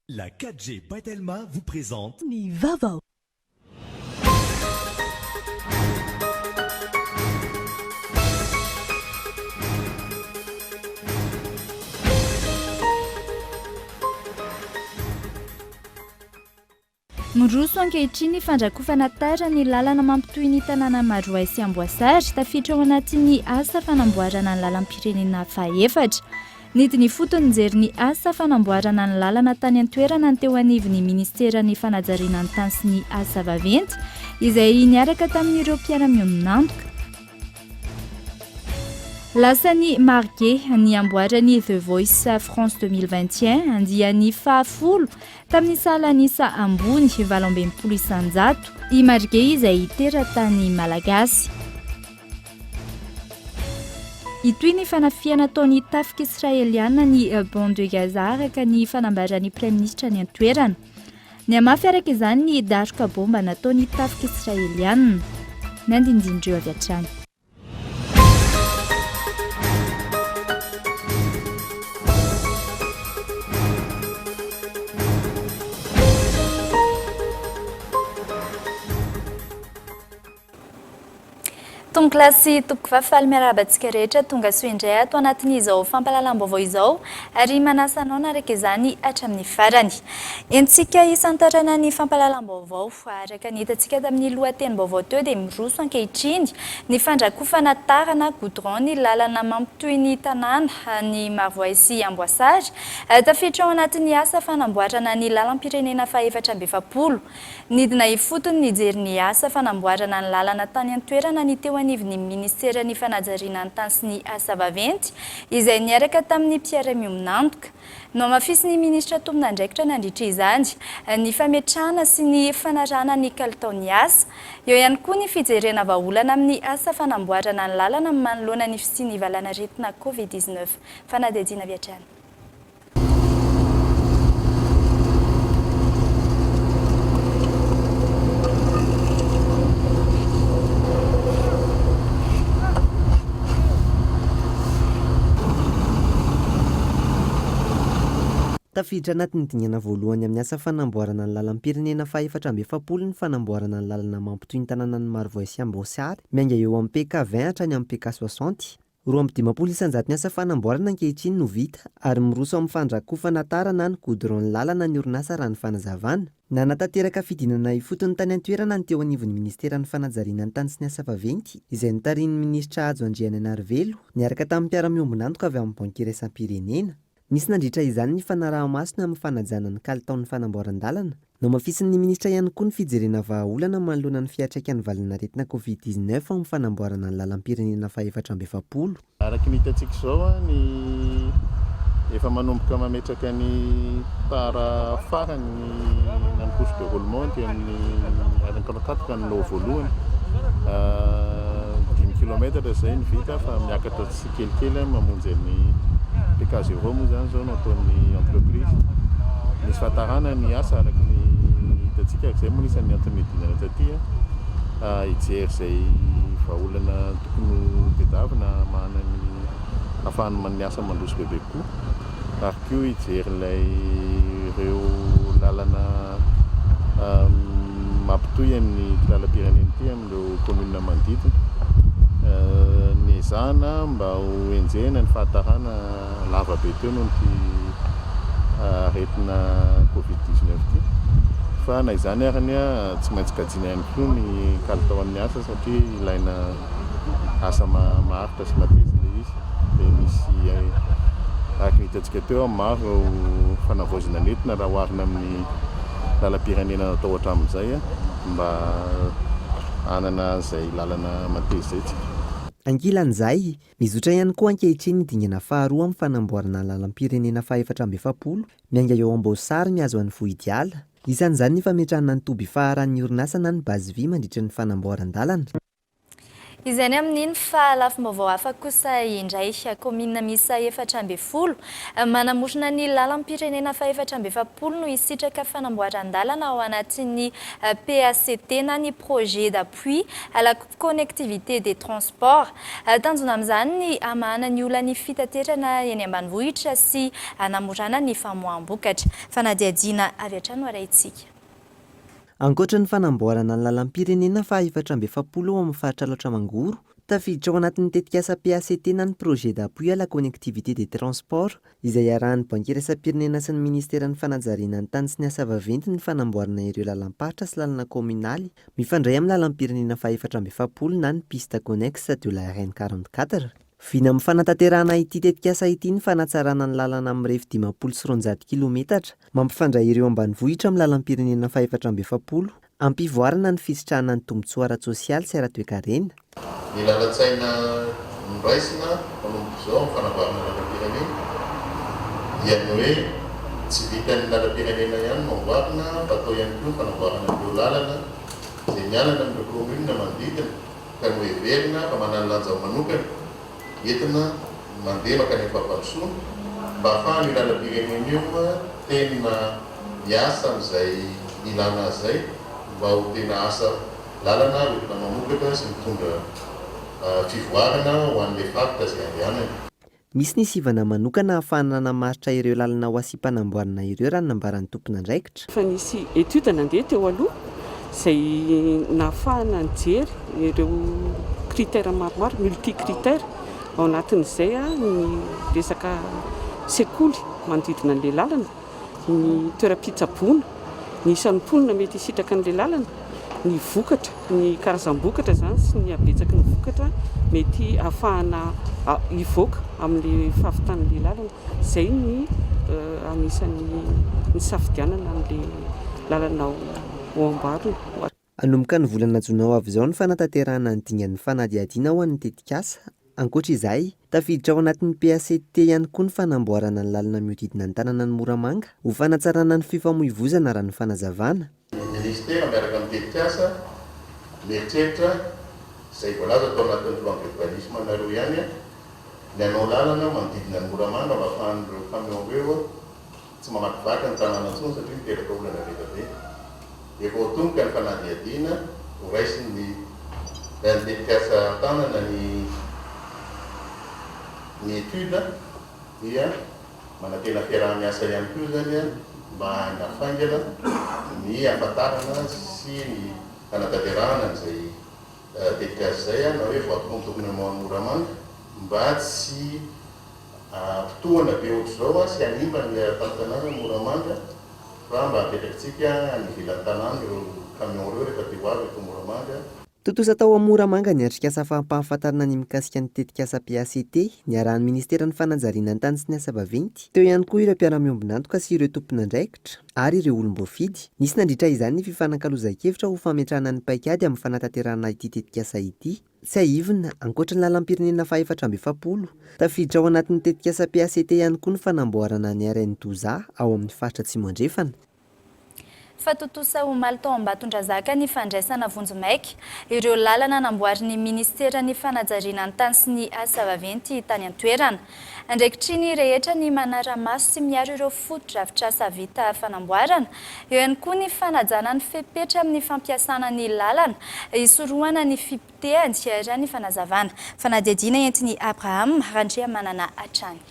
La 4G by Telma vous présente. Ny vaovao. Miroso ankehitriny ny fandrakofana tara ny lalana mampitohy ny tanàna Maroay sy Amboasary, tafiditra ao anatin'ny asa fanamboarana ny lalam-pirenena fahefatra. Nidina ifotony nijery ny asa fanamboarana ny lalana tany an-toerana ny teo anivon'ny minisiteran'ny fanajariana ny tany sy ny asa vaventy, izay niaraka tamin'ireo mpiara-miombon'antoka. Lasan'i Marguet ny amboaran'ny The Voice France 2021 andiany fahafolo Tamin'ny sahalan'isa ambony, 68%, i Marguet izay teratany malagasy. Hitohy ny fanafihana ataon'ny tafika israeliana ny Bande de Gaza araka ny fanambaran'ny praiminisitra any an-toerana. Nihamafy araka izany ny daroka baomba nataon'ny tafika israeliana. Ny andinindin'ireo avy hatrany. Tompokolahy sy tompokovavy, faly miarahaba antsika rehetra tonga soa indray ato anatin'izao fampahalalam-baovao izao ary manasa anao hanaraka izany hatramin'ny farany. Entintsika hisantarana ny fampahalalam-baovao. Araka ny hitantsika tamin'ny lohatenim-baovao teo dia miroso ankehitriny ny fandrakofana tara na goudron ny lalana mampitohy ny tanàna ny Marovoay sy Amboasary. Tafiditra ao anatin'ny asa fanamboarana ny lalam-pirenena faha-44. Nidina ifotony nijery ny asa fanamboarana ny lalana tany an-toerana ny teo anivon'ny minisiteran'ny fanajariana ny tany sy ny asa vaventy izay niaraka tamin'ny mpiara-miombon'antoka. Nohamafisin'ny minisitra tompon'andraikitra nandritra izany ny fametrahana sy ny fanarahana ny kalitaon'ny asa. Eo ihany koa ny fijerena vahaolana amin'ny asa fanamboarana ny lalana manoloana ny fisian'ny valanaretina Covid 19. Fanadihadiana avy hatrany. Tafiditra anatin'ny dingana voalohany amin'ny asa fanamboarana ny lalam-pirenena faha-44 ny fanamboarana ny lalana mampitohy ny tanànan'i Marovoay sy Amboasary, miainga eo amin'ny PK 20 hatrany amin'ny PK 60. 52 isan-jaton'ny asa fanamboarana ankehitriny no vita ary miroso amin'ny fandrakofana tara na ny goudron ny lalana ny orinasa raha ny fanazavana. Nanatanteraka fidinana ifotony tany an-toerana ny teo anivon'ny minisiteran'ny fanajariana ny tany sy ny asa vaventy izay notarihin'ny minisitra Hajo Andrianainarivelo niaraka tamin'ny mpiara-miombon'antoka avy amin'ny Banky iraisam-pirenena. Nisy nandritra izany ny fanaraha-maso ny amin'ny fanajana ny kalitaon'ny fanamboaran-dalana. Nohamafisin'ny minisitra ihany koa ny fijerena vahaolana manoloana ny fiantraikan'ny valan'aretina Covid 19 amin'ny fanamboarana ny lalam-pirenena faha-44. Araka ny hitantsika izao, ny efa manomboka mametraka ny tara farany na ny couche de roulement aty amin'ny Ankarakatoka ny lot voalohany. Dimy kilometatra izay ny vita fa miakatra tsikelikely mamonjy an'ny PK zéro moa izany izao no ataon'ny entreprise. Misy fahatarana ny asa araka ny hitantsika ary izay moa no isan'ny antony nidinana taty hijery izay vahaolana tokony ho tedavina hamahana ny hahafahana ny asa mandroso bebe kokoa ary koa hijery ilay ireo lalana mampitohy an'ity lalam-pirenena ity amin'ireo kaominina manodidina. Nezahana mba ho henjehina ny fahatarana lava be teo noho ity aretina covid 19 ity. Fa na izany ary tsy maintsy kajiana ihany koa ny kalitaon'ny asa satria ilaina asa maharitra sy mateza ilay izy. Dia misy araka ny hitantsika teo, maro ireo fanavaozana nentina raha oharina amin'ny lalam-pirenena natao hatramin'izay mba hanana izay lalana mateza izay tsika. Ankilan'izay, mizotra ihany koa ankehitriny ny dingana faharoa amin'ny fanamboarana ny lalam-pirenena faha-44, miainga eo Amboasary mihazo an'i Vohidiala. Isan'izany ny fametrahana ny toby ifaharan'ny orinasa na ny base vie mandritra ny fanamboaran-dalana. Izay ny amin'iny fa lafim-baovao hafa kosa indray. Kaominina miisa 14 manamorona ny lalam-pirenena faha-44 no hisitraka fanamboaran-dalana ao anatin'ny PACT na ny Projet d'appui à la connectivité des transports. Tanjona amin'izany ny hamahana ny olan'ny fitaterana eny ambanivohitra sy hanamorana ny famoaham-bokatra. Fanadihadiana avy hatrany no arahintsika. Ankoatra ny fanamboarana ny lalam-pirenena faha-44 ao amin'ny faritra Alaotra Mangoro, tafiditra ao anatin'ny tetikasa PACT na ny Projet d'appui à la connectivité des transports, izay iarahan'ny Banky iraisam-pirenena sy ny Ministeran'ny fanajariana ny tany sy ny asa vaventy ny fanamboarana ireo lalam-paritra sy lalana kaominaly mifandray amin'ny lalam-pirenena faha-44 na ny piste connexe de la RN 44. Vina amin'ny fanatanterahana ity tetikasa ity ny fanatsarana ny lalana mirefy 250 kilometatra mampifandray ireo ambanivohitra amin'ny lalam-pirenena faha-44, hampivoarana ny fisitrahana ny tombontsoa ara-tsosialy sy ara-toekarena. Ny lalan-tsaina noraisina manomboka izao amin'ny fanamboarana lalam-pirenena dia ny hoe tsy vitan'ny lalam-pirenena ihany no amboarina fa atao ihany koa ny fanamboarana ireo lalana izay mialana amin'ireo kaominina manodidina ka noheverina fa manana lanja manokana entina mandeha mankany amin'ny fampandrosoana mba ahafahan'io lalam-pirenena io tena miasa amin'izay ilana azy izay mba ho tena asa lalana hoentina mamokatra sy mitondra fivoarana ho an'ilay faritra izay andehanany. Misy ny sivana manokana ahafahana namaritra ireo lalana ho asiam-panamboarana ireo raha ny nambaran'ny tompon'andraikitra. Efa nisy étude nandeha teo aloha izay nahafahana nijery ireo critères maromaro, multi critères, ao anatin'izay ny resaka sekoly manodidina an'ilay lalana, ny toeram-pitsaboana, ny isan'ny mponina mety hisitraka an'ilay lalana, ny vokatra, ny karazam-bokatra izany sy ny habetsaky ny vokatra mety ahafahana hivoaka amin'ilay fahavitan'ilay lalana. Izay ny anisan'ny nisafidianana an'ilay lalana ho amboarina. Hanomboka ny volana jona ho avy izao ny fanatanterahana ny dingan'ny fanadihadiana ho an'ny tetikasa. Ankoatra izay, tafiditra ao anatin'ny PACT ihany koa ny fanamboarana ny lalana mihodidina ny tanànan'i Moramanga ho fanatsarana ny fifamoivoizana raha ny fanazavana. Ny Minisitera miaraka amin'ny tetikasa mieritreritra izay voalaza tao anatin'ny plan d'urbanisme nareo ihany ny hanao lalana manodidina an'i Moramanga mba ahafahan'ireo camion ireo tsy mamakivaky ny tanàna intsony satria miteraka olana be dia be. Efa ho tomboka ny fanadihadiana, ho raisin'ny ny tetikasa an-tanana ny ny étude dia manantena fiaraha-miasa ihany koa izany mba hanafaingana ny hafantarana sy ny fanatanterahana an'izay tetikasa izay na hoe voie de contournement an'i Moramanga mba tsy hampitohana be ohatr'izao sy hanimba ny tantanàna Moramanga fa mba hapetrakintsika any ivelan'ny tanàna ireo camion ireo rehefa te ho avy eto Moramanga. Tontosa tao Moramanga ny atrikasa fampahafantarana ny mikasika ny tetikasa PACT, niarahan'ny Ministeran'ny Fanajariana ny Tany sy ny Asa Vaventy. Teo ihany koa ireo mpiara-miombon'antoka sy ireo tompon'andraikitra ary ireo olom-boafidy. Nisy nandritra izany ny fifanakalozan-kevitra ho fametrahana ny paikady amin'ny fanatanterahana ity tetikasa ity. Tsiahivina, ankoatra ny lalam-pirenena faha-44, tafiditra ao anatin'ny tetikasa PACT ihany koa ny fanamboarana ny RN 12 A ao amin'ny faritra Atsimo Andrefana. Fa tontosa omaly tao Ambatondrazaka ny fandraisana vonjimaika ireo lalana namboarin'ny minisiteran'ny fanajariana ny tany sy ny asa vaventy tany an-toerana. Andraikitry ny rehetra ny manara-maso sy miaro ireo fotodrafitrasa vita fanamboarana. Eo ihany koa ny fanajana ny fepetra amin'ny fampiasana ny lalana hisorohana ny fipotehany, raha ny fanazavana. Fanadihadiana entin'i Abraham Randriamanana hatrany.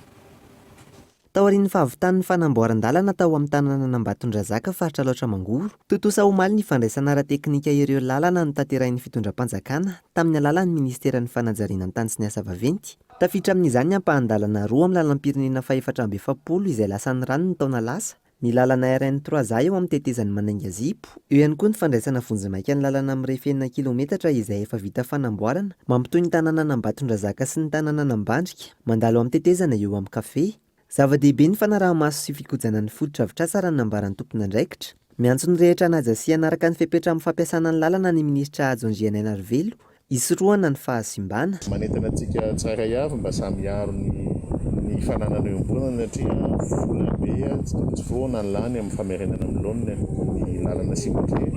Taorian'ny fahavitan'ny fanamboaran-dalana tao amin'ny tanànan'Ambatondrazaka, faritra Alaotra Mangoro, tontosa omaly ny fandraisana ara-teknika ireo lalana notanterahin'ny fitondram-panjakana tamin'ny alalan'ny minisiteran'ny fanajariana ny tany sy ny asa vaventy. Tafiditra amin'izany ny ampahan-dalana roa amin'ny lalam-pirenena faha-44 izay lasan'ny rano ny taona lasa, ny lalana RN trois A eo amin'ny tetezan'i Manainga Zipo. Eo ihany koa ny fandraisana vonjimaika ny lalana mirefy enina kilometatra izay efa vita fanamboarana, mampitohy ny tanànan'Ambatondrazaka sy ny tanànan'Ambandrika. Mandalo amin'ny tetezana eo amin'ny kafe. Zava-dehibe ny fanaraha-maso sy fikojana ny fotodrafitrasa raha ny nambaran'ny tompon'andraikitra. Miantso ny rehetra hanaja sy hanaraka ny fepetra amin'ny fampiasana ny lalana ny minisitra Hajo Andrianainarivelo, hisorohana ny fahasimbana. Manentana antsika tsirairay avy mba samy hiaro ny ny fananana iombonana satria vola be tsy tokony tsy foana ny lany amin'ny famerenana amin'ny laoniny ny. lalana symétrie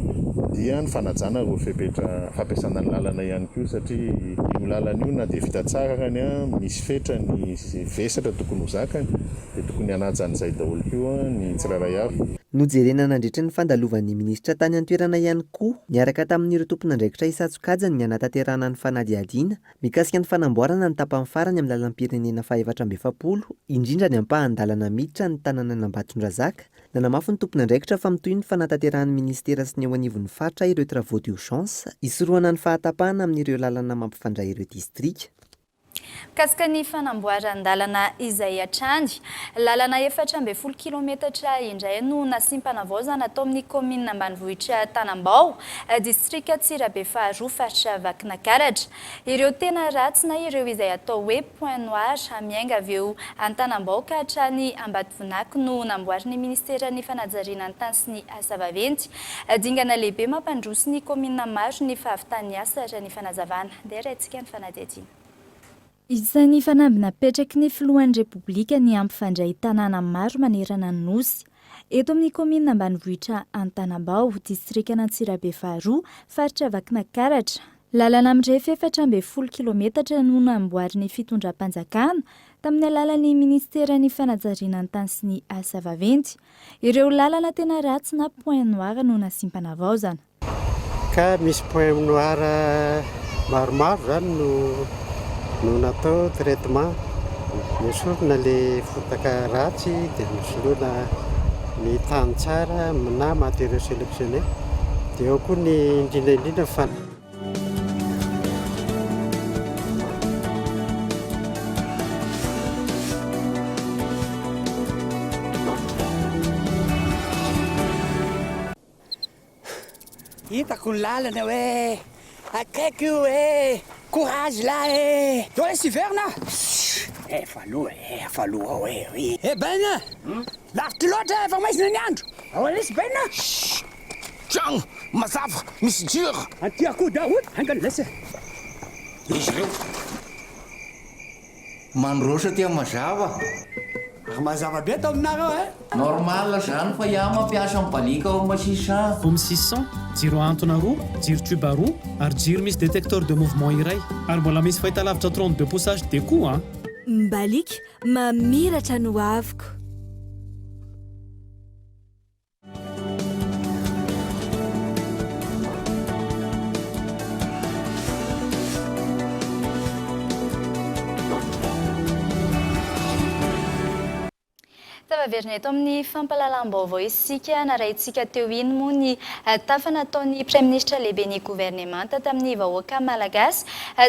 dia ny fanajana ireo fepetra fampiasana ny lalana ihany koa satria io lalana io na dia vita tsara arany misy fetra ny vesatra tokony ho zakany dia tokony hanaja an'izay daholo koa ny tsirairay avy. Nojerena nandritra ny fandalovan'ny minisitra tany an-toerana ihany koa niaraka tamin'ireo tompon'andraikitra isan-tsokajiny ny hanatanterahana ny fanadihadiana mikasika ny fanamboarana ny tapany farany amin'ny lalam-pirenena faha-44, indrindra ny ampahan-dalana miditra ny tanànan'Ambatondrazaka. Nanamafy ny tompon'andraikitra fa mitohy ny fanatanterahan'ny minisitera sy ny eo anivon'ny faritra ireo travaux d'urgence hisorohana ny fahatapahana amin'ireo lalana mampifandray ireo distrika. Mikasika ny fanamboaran-dalana izay hatrany, lalana 14 kilometatra indray no nasiam-panavaozana tao amin'ny kaominina ambanivohitra Tanambao, distrika Antsirabe faharoa, faritra Vakinakaratra. Ireo tena ratsy na ireo izay atao hoe point noir miainga avy eo Antanambao ka hatrany Ambatovinaky no namboarin'ny minisiteran'ny fanajariana ny tany sy ny asa vaventy. Dingana lehibe mampandroso ny kaominina maro ny fahavitan'ny asa raha ny fanazavana. Ndeha raintsika ny fanadihadiana. Isan'ny fanamby napetraky ny filohan'ny Repoblika ny hampifandray tanàna maro manerana ny Nosy. Eto amin'ny kaominina ambanivohitra Antanambao, distrikan'Antsirabe faharoa, faritra Vakinakaratra, lalana mirefy 14 kilometatra no namboarin'ny fitondram-panjakana tamin'ny alalan'ny minisiteran'ny fanajariana ny tany sy ny asa vaventy. Ireo lalana tena ratsy na point noir no nasiam-panavaozana. Ka misy point noir maromaro zany no no natao traitement, nesorina le fotaka ratsy dia nosoloina ny tany tsara na matériaux sélectionnés, dia eo koa ny indrindra indrindra fa. Hitako ny lalana hoe akaiky io e! Courage lah e! Zao lesy hiverina ah! Efa aloha e, efa aloha ao e! Eh Ben! Lavitra loatra efa maizina ny andro! Ahoana lesy Ben? Chut! Tragno mazava misy jiro! Aty akoho daholo! Haingana lesy e! Izy ireo. Mandroso aty am mazava. Ary mazava be ato aminareo eh! Normal zany fa iah mampiasa mibaliaka home 600. Home 600, jiro ahantona roa, jiro tube roa, ary jiro misy detecteur de mouvement iray. Ary mbola misy fahitalavitra 32 pouces HD koa an! Mbaliaka, mamiratra ny hoaviko. Tafaverina eto amin'ny fampahalalam-baovao isika. Narahintsika teo iny moa ny tafa nataon'ny Praiminisitra lehiben'ny governemanta tamin'ny vahoaka malagasy.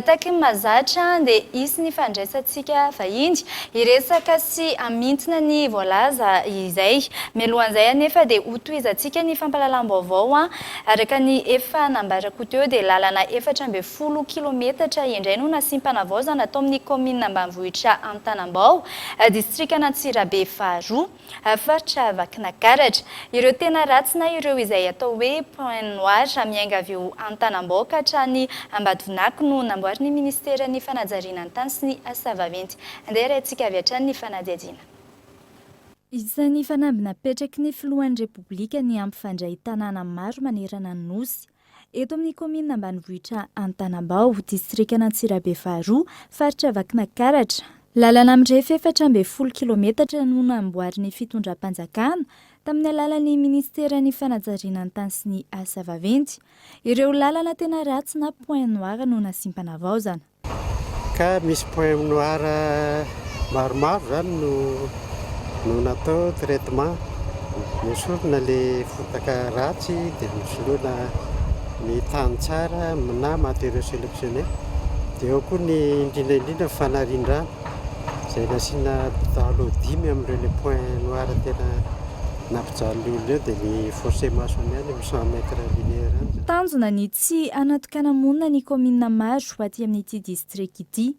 Taky ny mahazatra dia hisy ny fandraisantsika vahiny hiresaka sy hamintina ny voalaza izay. Mialohan'izay anefa dia hotohizantsika ny fampahalalam-baovao. Araka ny efa nambarako teo dia lalana 14 kilometatra indray no nasiam-panavaozana tao amin'ny kaominina ambanivohitra Antanambao, distrikan'Antsirabe faharoa, faritra Vakinakaratra. Ireo tena ratsy na ireo izay atao hoe point noir miainga avy eo Antanambao ka hatrany Ambatovinako no namboarin'ny minisiteran'ny fanajariana ny tany sy ny asa vaventy. Andeha harahintsika avy hatrany ny fanadihadiana. Isan'ny fanamby napetraky ny filohan'ny Repoblika ny hampifandray tanàna maro manerana ny Nosy. Eto amin'ny kaominina ambanivohitra Antanambao, distrikan'Antsirabe faharoa, faritra Vakinakaratra. Lalana mirefy 14 kilometatra no namboarin'ny fitondram-panjakana tamin'ny alalan'ny minisiteran'ny fanajariana ny tany sy ny asa vaventy. Ireo lalana tena ratsy na point noir no nasiam-panavaozana. Ka misy point noir maromaro zany no no natao traitement, nesorina le fotaka ratsy dia nosoloina ny tany tsara na matériaux sélectionnés, dia eo koa ny indrindra indrindra ny fanarian-drano izay nasiana dalo dimy amin'ireo le point noir tena nampijaly ny olona eo dia ny fossé maçonné any amin'ny 100 mètres linéaire any zany. Tanjona ny tsy hanatokana-monina ny kaominina maro aty amin'ity distrika ity.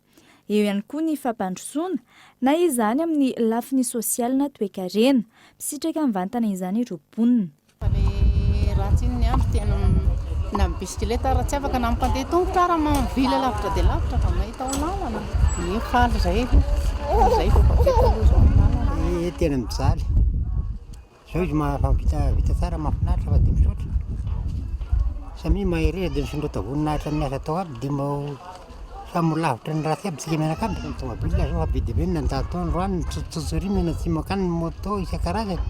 Eo ihany koa ny fampandrosoana, na izany amin'ny lafiny sosialy na toekarena. Misitraka mivantana izany ireo mponina. Fa le ratsy iny ny andro tena na ny bisikileta ara tsy afaka na ny mpandeha tongotra ara mivily lavitra dia lavitra vao mahita ao lalana. Ie faly zay aloha, zay vao vita aloha zao ny lalana. Ie tena mijaly. Zao izy maha vita vita tsara mahafinaritra fa dia misaotra. Samia mahereza dia misondrota voninahitra amin'ny asa atao aby dia mba ho samy ho lavitra ny ratsy aby tsika mianakavy. Ny tomobile zao fa be dia be ny nandalo tao androany, nitsotsotsotso ery mianatsimo akany ny moto isan-karazany.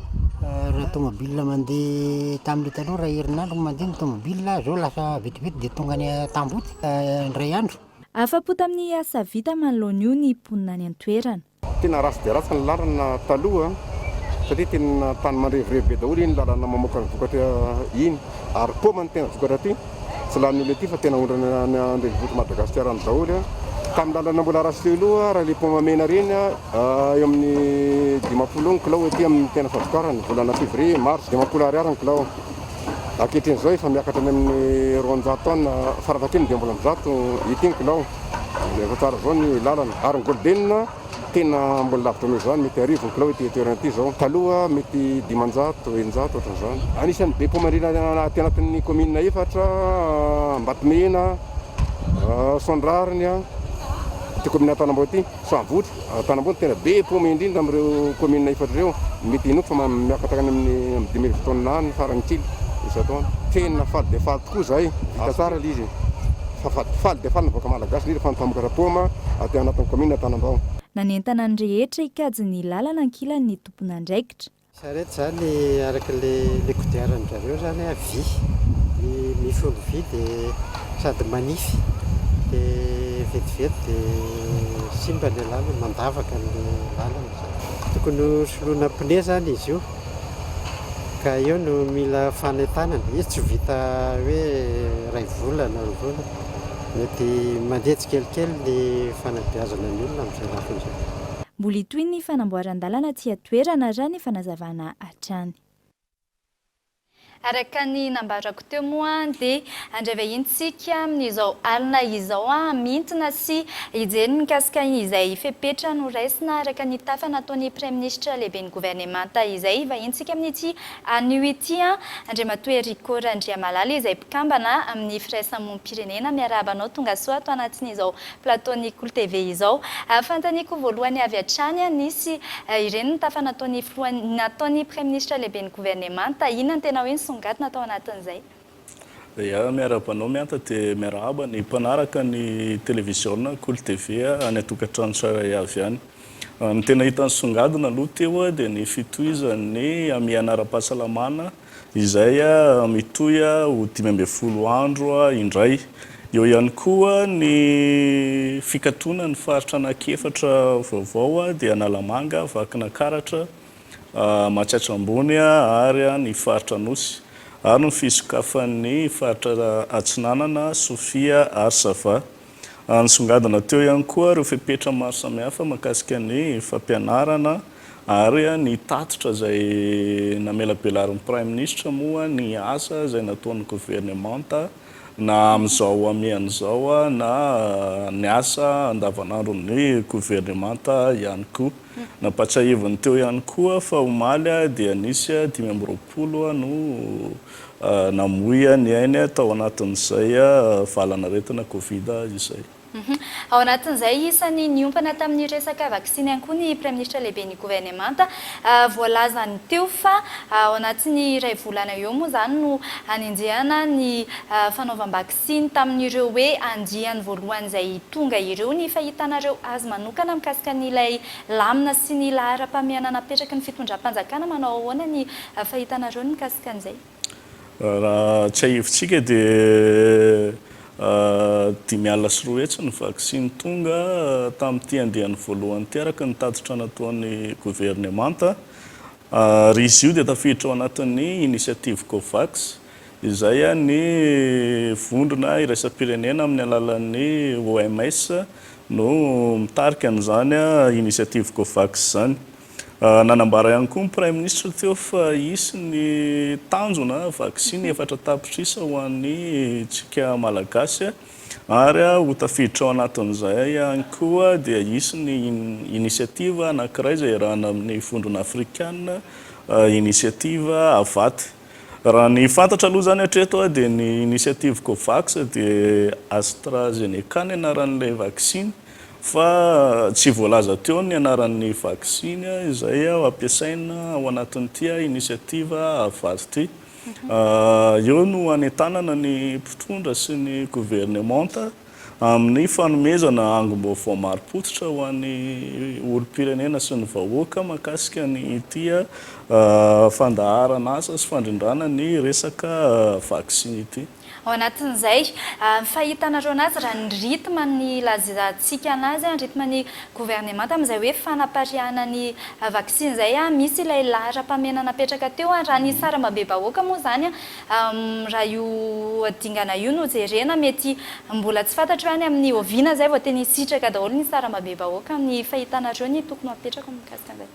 Raha tomobile mandeha tamin'ilay taloha raha herinandro no mandeha ny tomobile, zao lasa vetivety dia tonga any Tamboty indray andro. Afa-po tamin'ny asa vita manoloana io ny mponina any an-toerana. Tena ratsy dia ratsy ny lalana taloha satria tena tany mandrevirevy be daholo iny lalana mamoaka ny vokatra iny ary paoma no tena vokatra aty, tsy lanin'ny olona aty fa tena aondrana any an-drenivohitr'i Madagasikara any daholo. Tamin'ny lalana mbola ratsy teo aloha raha ilay paoma mena ireny eo amin'ny 50 eo ny kilao aty amin'ny tena favokarany, volana février, mars, 50 ariary ny kilao. Ankehitriny izao efa miakatra any amin'ny 200 any farafahakeliny 150 ity ny kilao. Efa tsara izao ny lalana. Ary ny golden tena mbola lavitra noho izany, mety 1000 ny kilao ity toerana ity izao. Taloha mety 500, 600 ohatran'izany. Anisan'ny be paoma indrindra aty anatin'ny commune efatra, Ambatomena, Soandrariny, ity commune Antanambao ity. Savotra, Antanambao no tena be paoma indrindra amin'ireo commune efatra ireo. Mety inoako fa miakatra any amin'ny 5000 taonina any farany kely isan-taona. Tena faly dia faly tokoa izahay, vita tsara ilay izy. Fa faly dia faly ny vahoaka malagasy indrindra fa ny mpamokatra paoma aty anatin'ny commune Antanambao. Nanentana ny rehetra hikajy ny lalana ankilan'ny tompon'andraikitra. Sarety zany araka le le kodiaran-dRareo zany a vy, ny mifono vy de sady manify de vetivety de simba le lalana, mandavaka an'le lalana zany. Tokony ho soloina pneu zany izy io ka eo no mila fanentanana, izy tsy ho vita hoe iray volana roa volana, mety mandeha tsikelikely ny fanabeazana ny olona amin'izay lafiny izay. Mbola hitohy ny fanamboaran-dalana aty an-toerana, raha ny fanazavana hatrany. Araka ny nambarako teo moa dia handray vahiny tsika amin'izao alina izao hamintina sy hijery ny mikasika izay fepetra noraisina araka ny tafa nataon'ny Praiminisitra lehiben'ny governemanta izay. Vahintsika amin'ity anio ity Andriamatoa Erico Randriamalala izay mpikambana amin'ny firaisamonim-pirenena. Miarahaba anao tongasoa ato anatin'izao Plateau-n'ny Kolo TV izao. Fanontaniako voalohany avy hatrany, nisy ireny ny tafa nataon'ny filoha, nataon'ny Praiminisitra lehiben'ny governemanta, inona no tena hoe nisongadina tao anatin'izay? Ya, miarahaba anao Mianta dia miarahaba ny mpanaraka ny televiziona Kolo TV any an-tokantrano tsirairay avy any. Ny tena hita nisongadina aloha teo dia ny fitohizan'ny hamehana ara-pahasalamana izay mitohy ho 15 andro indray. Eo ihany koa ny fikatonan'ny faritra anankiefatra vaovao dia Analamanga, Vakinakaratra, Matsiatra Ambony ary ny faritra Anosy ary ny fisokafan'ny faritra Atsinanana, Sofia ary Sava. Nisongadina teo ihany koa ireo fepetra maro samihafa mahakasika ny fampianarana ary ny tatitra izay namelabelarin'ny Praiminisitra moa ny asa izay nataon'ny governemanta na amin'izao hamehana izao na ny asa andavanandron'ny governemanta ihany koa. Nampatsiahiviny teo ihany koa fa omaly dia nisy 25 no namoy ny ainy tao anatin'izay valan'aretina Covid izay. Ao anatin'izay, isan'ny niompana tamin'ny resaka vaksiny ihany koa ny Praiminisitra lehiben'ny governemanta. Voalazany teo fa ao anatin'ny iray volana eo moa izany no hanenjehana ny fanaovam-baksiny tamin'ireo hoe andiany voalohany izay tonga ireo. Ny fahitanareo azy manokana mikasika an'ilay lamina sy ny laharam-pahamehana napetraky ny fitondram-panjakana, manao ahoana ny fahitanareo ny mikasika an'izay? Raha tsiahivintsika dia 205 ny vaksiny tonga tamin'ity andiany voalohany ity araka ny tatitra nataon'ny governemanta ary izy io dia tafiditra ao anatin'ny initiative Covax izay ny vondrona iraisam-pirenena amin'ny alalan'ny OMS no mitarika an'izany initiative Covax izany. Nanambara ihany koa ny Praiminisitra teo fa hisy ny tanjona vaksiny 4 tapitrisa ho antsika Malagasy ary ho tafiditra ao anatin'izay ihany koa dia hisy ny initiative anankiray izay iarahana amin'ny Vondrona Afrikana, initiative Avaty. Raha ny fantatra aloha izany hatreto dia ny initiative Covax dia AstraZeneca ny anaran'ilay vaksiny. Fa tsy voalaza teo ny anaran'ny vaksiny izay ampiasaina ao anatin'ity initiative Havato ity. Eo no hanentanana ny mpitondra sy ny governemanta amin'ny fanomezana angom-baovao marim-pototra ho an'ny olom-pirenena sy ny vahoaka mahakasika ny ity fandaharan'asa sy fandrindrana ny resaka vaksiny ity. Ao anatin'izay, ny fahitanareo anazy raha ny rythme nilazantsika anazy, ny rythme ny governemanta amin'izay hoe fanapariahana ny vaksiny izay, misy ilay laharam-pahamehana napetraka teo, raha ny sarambabem-bahoaka moa izany, raha io dingana io no jerena, mety mbola tsy fantatro hoe any amin'ny oviana izay vao tena hisitraka daholo ny sarambabem-bahoaka, ny fahitanareo ny tokony ho apetraka mikasika an'izay.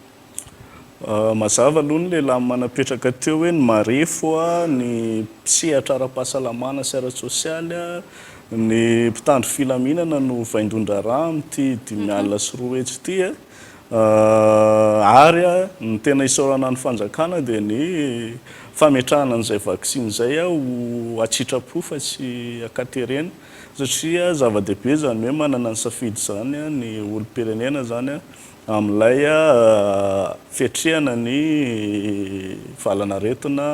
Mazava aloha ny lehilahy manapetraka teo hoe ny marefo, ny mpisehatra ara-pahasalamana sy ara-tsosialy, ny mpitandro filaminana no vaindohan-draharaha amin'ity 205 ity. Ary ny tena isaorana ny fanjakana dia ny fametrahana an'izay vaksiny izay ho an-tsitrapo fa tsy an-katerena satria zava-dehibe izany hoe manana ny safidy izany ny olom-pirenena izany. Amin'ilay fiatrehana ny valan'aretina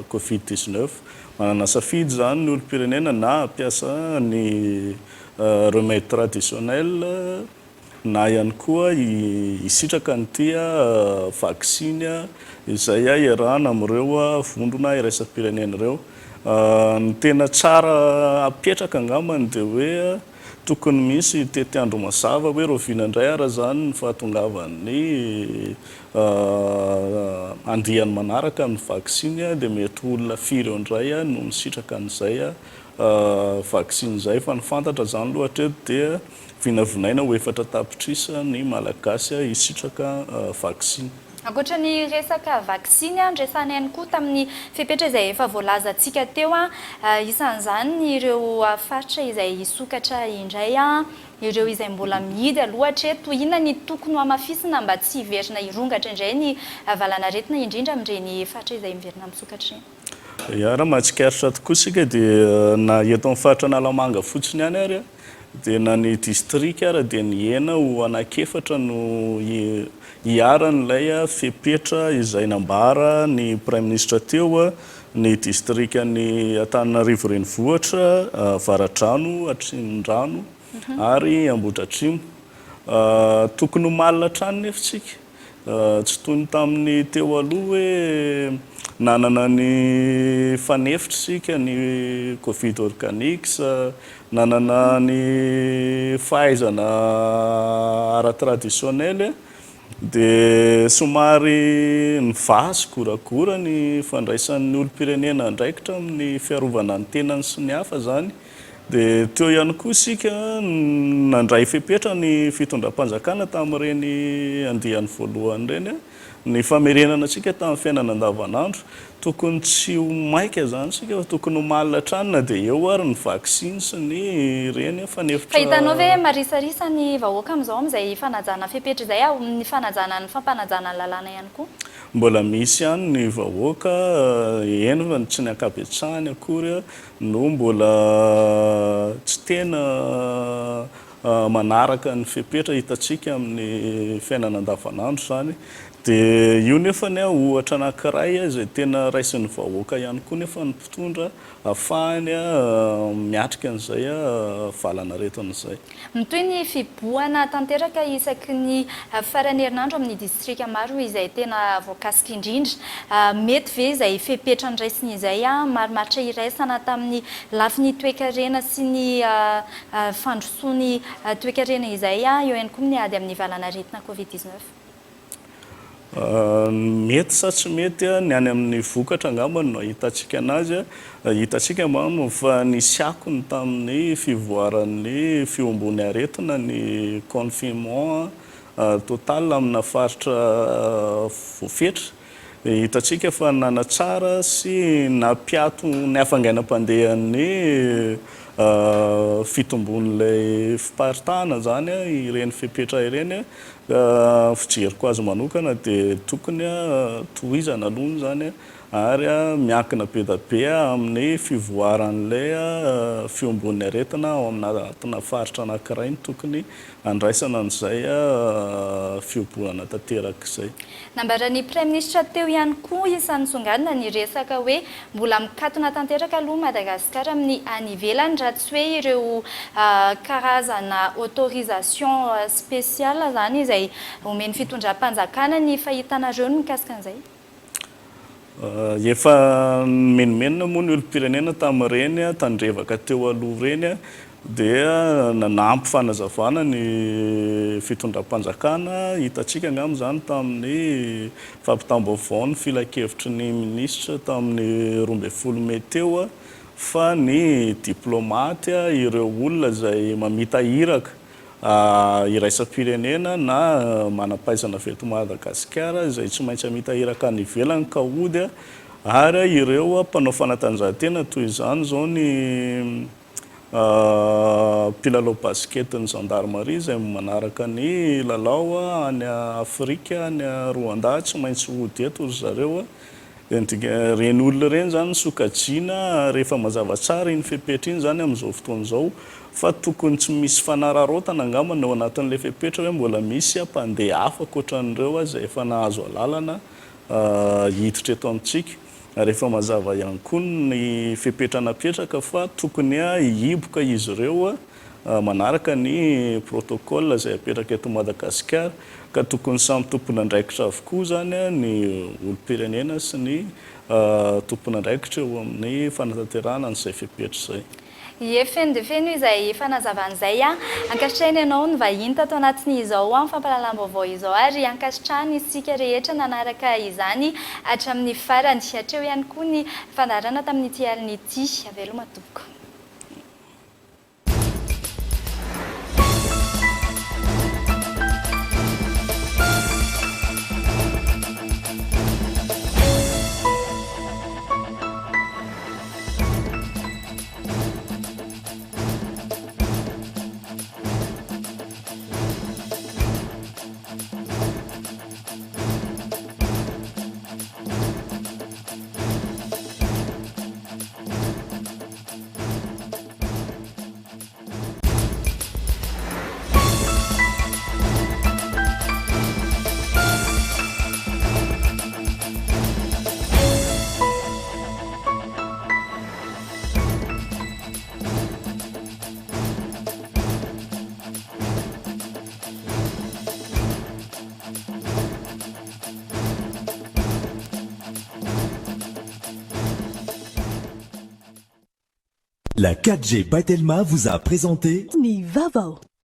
Covid 19. Manana safidy izany ny olom-pirenena na hampiasa ny remède traditionnel na ihany koa hisitraka an'ity vaksiny izay iarahana amin'ireo vondrona iraisam-pirenena ireo. Ny tena tsara apetraka angambany dia hoe Tokony misy tetiandro mazava hoe rahoviana indray ara izany ny fahatongavan'ny andiany manaraka amin'ny vaksiny dia mety ho olona firy eo indray no misitraka an'izay vaksiny izay fa ny fantatra izany aloha hatreto dia vinavinaina ho 4 tapitrisa ny Malagasy hisitraka vaksiny. Ankoatra ny resaka vaksiny, noresahina ihany koa tamin'ny fepetra izay efa voalazantsika teo, isan'izany ireo faritra izay hisokatra indray, ireo izay mbola mihidy aloha hatreto. Inona ny tokony ho hamafisina mba tsy hiverina hirongatra indray ny valanaretina, indrindra amin'ireny faritra izay miverina misokatra ireny? Ya, raha mahatsikaritra tokoa isika dia na eto amin'ny faritra Analamanga fotsiny ihany ary dia na ny distrika ary dia nihena ho anankiefatra no iharan'ilay fepetra izay nambara ny Praiminisitra teo, ny distrikan'i Antananarivo Renivohitra, Avaradrano, Atsimondrano ary Ambohidratrimo. Tokony ho malina hatrany nefa isika. Tsy toy ny tamin'ny teo aloha hoe nanana ny fanefitra isika, ny Covid organics, nanana ny fahaizana ara-traditionnel dia somary nivaha sy goragora ny fandraisan'ny olom-pirenena andraikitra amin'ny fiarovana ny tenany sy ny hafa izany. Dia teo ihany koa isika nandray fepetra ny fitondram-panjakana tamin'ireny andiany voalohany ireny, ny famerenana antsika tamin'ny fiainana andavanandro. Tokony tsy ho maika izany isika fa tokony ho malina hatrany na dia eo ary ny vaksiny sy ny ireny fanefitra. Fa hitanao ve marisarisa ny vahoaka amin'izao amin'izay fanajana fepetra izay, amin'ny fanajana ny fampanajana ny lalàna ihany koa? Mbola misy ihany ny vahoaka, eny fa tsy ny ankabetsahany akory no mbola tsy tena manaraka ny fepetra hitantsika amin'ny fiainana andavanandro izany. Dia io nefany ohatra anankiray izay tena raisin'ny vahoaka ihany koa nefa ny mpitondra ahafahany miatrika an'izay valan'aretina izay. Mitohy ny fihibohana tanteraka isaky ny faran'ny herinandro amin'ny distrika maro izay tena voakasika indrindra. Mety ve izay fepetra noraisina izay marimaritra iraisana tamin'ny lafiny toekarena sy ny fandrosoan'ny toekarena izay eo ihany koa ny ady amin'ny valanaretina Covid 19? Mety sa tsy mety, ny any amin'ny vokatra angamba no ahitantsika anazy. Hitantsika manko fa nisy akony tamin'ny fivoaran'ny fihombon'ny aretina ny confinement total amina faritra voafetra. Hitantsika fa nanatsara sy nampiato ny hafainganam-pandehan'ny fitombon'ilay fiparitahana izany ireny fepetra ireny. Ny fijeriko azy manokana dia tokony tohizana aloha izany ary miankina be dia be amin'ny fivoaran'ilay fiombon'ny aretina ao anatina faritra anankiray no tokony handraisana an'izay fiobonana tanteraka izay. Nambaran'ny Praiminisitra teo ihany koa isan'ny nisongadina ny resaka hoe mbola mikatona tanteraka aloha Madagasikara amin'ny any ivelany raha tsy hoe ireo karazana autorisation spéciale izany izay omen'ny fitondram-panjakana ny fahitanareo ny mikasika an'izay? Efa nimenomenona moa ny olom-pirenena tamin'ireny tandrevaka teo aloha ireny dia nanampy fanazavana ny fitondram-panjakana, hitantsika angamba izany tamin'ny fampitam-baovaon'ny filankevitry ny minisitra tamin'ny 12 mey teo fa ny diplaomaty, ireo olona izay mamita iraka iraisam-pirenena na manam-pahaizana avy eto Madagasikara izay tsy maintsy hamita iraka any ivelany ka hody ary ireo mpanao fanatanjahantena toy izany izao ny Mpilalao basket-n'ny zandarimaria izay manaraka ny lalao any Afrika, any Rwanda, tsy maintsy hody eto ry zareo. Ireny olona ireny izany no sokajiana ary efa mazava tsara iny fepetra iny izany amin'izao fotoana izao fa tokony tsy misy fanararaotana angamba ny ao anatin'ilay fepetra hoe mbola misy mpandeha hafa ankoatran'ireo izay efa nahazo alalana hiditra eto amintsika. Ary efa mazava ihany koa ny fepetra napetraka fa tokony hihiboka izy ireo manaraka ny protocole izay apetraka eto Madagasikara ka tokony samy tompon'andraikitra avokoa izany ny olom-pirenena sy ny tompon'andraikitra eo amin'ny fanatanterahana an'izay fepetra izay. Ie, feno dia feno izay fanazavana izay an! Ankasitrahina ianao nivahiny tato anatin'izao fampahalalam-baovao izao ary ankasitrahana isika rehetra nanaraka izany hatramin'ny farany. Hatreo ihany koa ny fandaharana tamin'ity alina ity. Veloma tompoko. La 4G by Telma vous a présenté Ny vaovao.